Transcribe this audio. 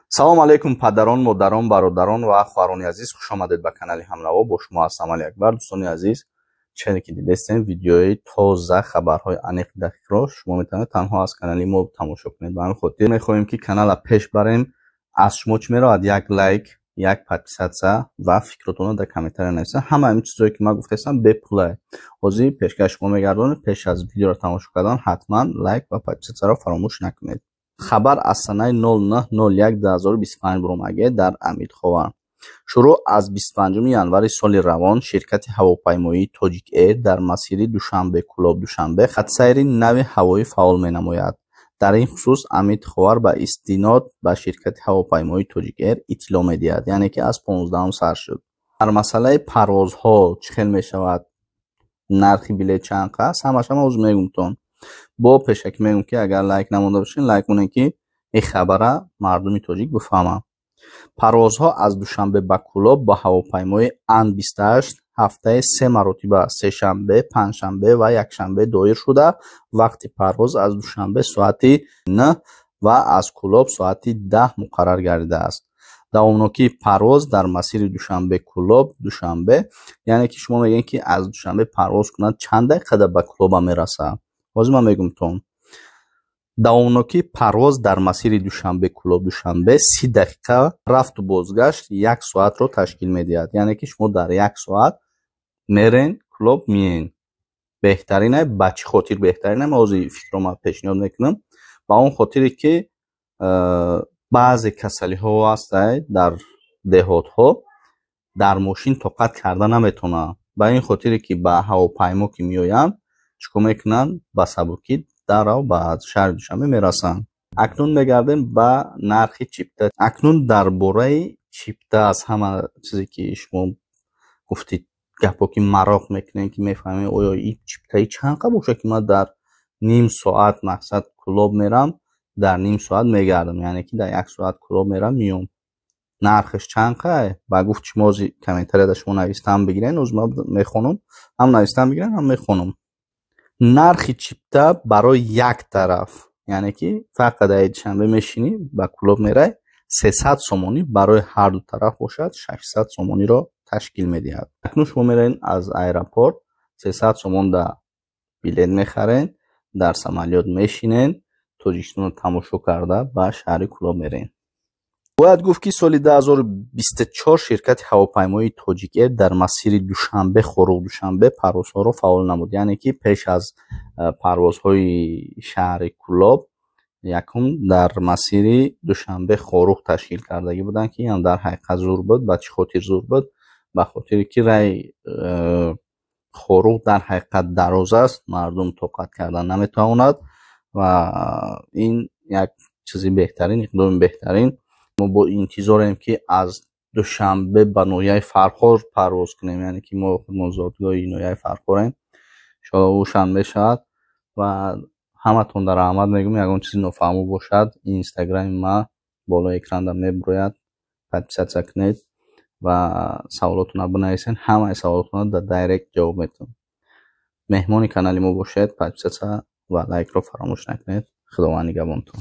Салом алейкум, падарон, модарон, бародарон ва хоҳарони азиз, хушомадед ба канали Ҳамнаво. Бо шумо ҳастам Алиакбар. Дӯстони азиз, чизе ки дидестем, видеои тоза, хабарҳои аниқ, дақиқро шумо метавонед танҳо аз канали мо тамошо кунед. Ба ҳамин хотир мехоҳем, ки канала пеш барем. Аз шумо чӣ меравад? Як лайк, як подписаться ва фикротонро дар комментария нависед. Ҳама ҳамин чизое, ки ман гуфтаистам, бепулае. Ҳозир пешкаш шумо мегардонем. Пеш аз видеоро тамошо кардан ҳатман лайк ва подписаться ро фаромӯш накунед. Хабар аз санаи 09.01.2025 буромаге дар Амидховар. Шурӯъ аз 25 январи соли равон ширкати ҳавопаймоии Тоҷик Эйр дар масири Душанбе Кӯлоб Душанбе хатсайри нави ҳавоӣ фаъол менамояд. Дар ин хусус Амид Ховар ба истинод ба ширкати ҳавопаймоии Тоҷик Эйр иттилоъ медиҳад, яъне ки аз 15-ум сар шуд. Дар масъалаи парвозҳо чӣ хел мешавад, нархи билет чанд аст, ҳамаша ман ҳозир мегӯмтон. Бо пешакӣ мегӯм, ки агар лайк намонда бошед, лайк монед, ки ин хабара мардуми тоҷик бифаҳманд. Парвозҳо аз Душанбе ба Кӯлоб бо ҳавопаймои Ан-28 ҳафтаи се маротиба, сешанбе, панҷшанбе ва якшанбе доир шуда, вақти парвоз аз Душанбе соати 9 ва аз Кӯлоб соати 10 муқаррар гардидааст. Давомнокии парвоз дар масири Душанбе Кӯлоб Душанбе, яъне ки шумо мегӯед, ки аз Душанбе парвоз кунад, чанд дақиқада ба Кӯлоба мерасад? Ҳозир ман мегӯмтон. Давомнокии парвоз дар масири Душанбе Кӯлоб Душанбе 30 дақиқа, рафту бозгашт як соатро ташкил медиҳад. Яъне ки шумо дар як соат мерен Кӯлоб, миен. Беҳтаринай. Ба чӣ хотир беҳтаринай? Ман ҳозир фикрро ман пешниҳод мекунам. Ба он хотире, ки баъзе касалиҳо ҳастай, дар деҳотҳо дар мошин тоқат карда наметавонанд. Ба ин хотире, ки ба ҳавопаймо ки меоянд, чӣ кор мекунанд? Ба сабукӣ даррав ба шаҳри Душанбе мерасанд. Акнун мегардем ба нархи чипта. Акнун дар бораи чипта, аз ҳама чизе, ки шумо гуфтед, гапҳо, ки мароқ мекунем, ки мефаҳмем, оё ин чиптаи чанд қа бошад, ки ман дар ним соат, мақсад, Кӯлоб мерам, дар ним соат мегардам, яъне ки дар як соат Кӯлоб мерам, миём, нархаш чанд қай? Ба гуфти шумо ҳозир комментарияда шумо навистан бигирен. Ҳозир ман мехонам, ҳам навистан бигирен, ҳам мехонам. Нархи чипта барои як тараф, яъне ки фақат дар Душанбе мешинӣ, ба Кӯлоб мерай, 300 сомонӣ, барои ҳарду тараф бошад, 600 сомониро ташкил медиҳад. Акнун шумо меравед аз аэропорт, 300 сомон да билет мехаред, дар самолёт мешинед, Тоҷикистонро тамошо карда, ба шаҳри Кӯлоб меред. Бояд гуфт, ки соли 2024 ширкати ҳавопаймоии Тоҷик Эйр дар масири Душанбе Хоруғ Душанбе парвозҳоро фаъол намуд. Яъне ки пеш аз парвозҳои шаҳри Кӯлоб якум дар масири Душанбе Хоруғ ташкил кардагӣ буданд, ки инам дар ҳақиқат зур буд. Ба чӣ хотир зур буд? Ба хотире ки раи Хоруғ дар ҳақиқат дароз аст, мардум тоқат кардан наметавонад ва ин як чизи беҳтарин, иқдоми беҳтарин. Мо бо интизорем, ки аз Душанбе ба ноҳияи Фархор парвоз кунем, яъне ки мо худмон зодгоҳи ноҳияи Фархорем. Иншоалло, ӯшам мешавад. Ва ҳаматон дар раҳмат мегӯм. Ягон чизи нофаҳмо бошад, инстаграми ман болои экранда мебурояд, подписаться кунед ва саволотонро бинависед. Ҳамаи саволотонро дар директ ҷавоб медиҳам. Меҳмони канали мо бошед, подписаться ва лайкро фаромӯш накунед. Худованд нигаҳбонтон.